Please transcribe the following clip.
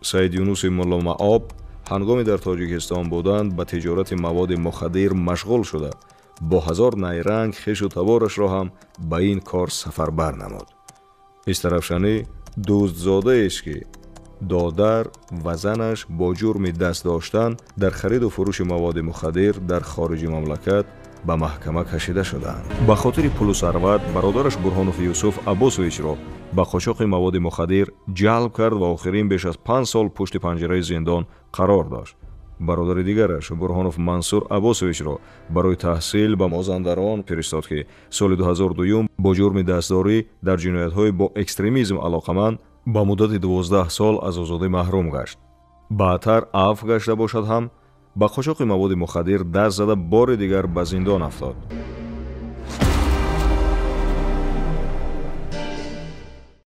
Саид Юнуси Мулломаоб ҳангоми дар Тоҷикистон буданд ба тиҷорати маводи мухаддир машғул шуда, бо ҳазор найранг хешу таборашро ҳам ба ин кор сафарбар намуд. Истаравшанӣ дӯстзодаест, ки додар ва занаш бо ҷурми даст доштан дар хариду фурӯши маводи мухаддир дар хориҷи мамлакат ба маҳкама кашида шудаанд. Ба хотири пулу сарват бародараш Бурҳонов Юсуф Аббосовичро ба қочоқи маводи мухаддир ҷалб кард ва охирин беш аз 5 сол пушти панҷараи зиндон қарор дошт. Бародари дигараш Бурҳонов Мансур Аббосовичро барои таҳсил ба Мозандарон фиристод, ки соли 2002 бо ҷурми дастдорӣ дар ҷиноятҳои бо экстремизм алоқаманд ба муддати 12 сол аз озодӣ маҳрум гашт. Баъдтар афв гашта бошад ҳам, ба қочоқи маводи мухаддир даст зада, бори дигар ба зиндон афтод.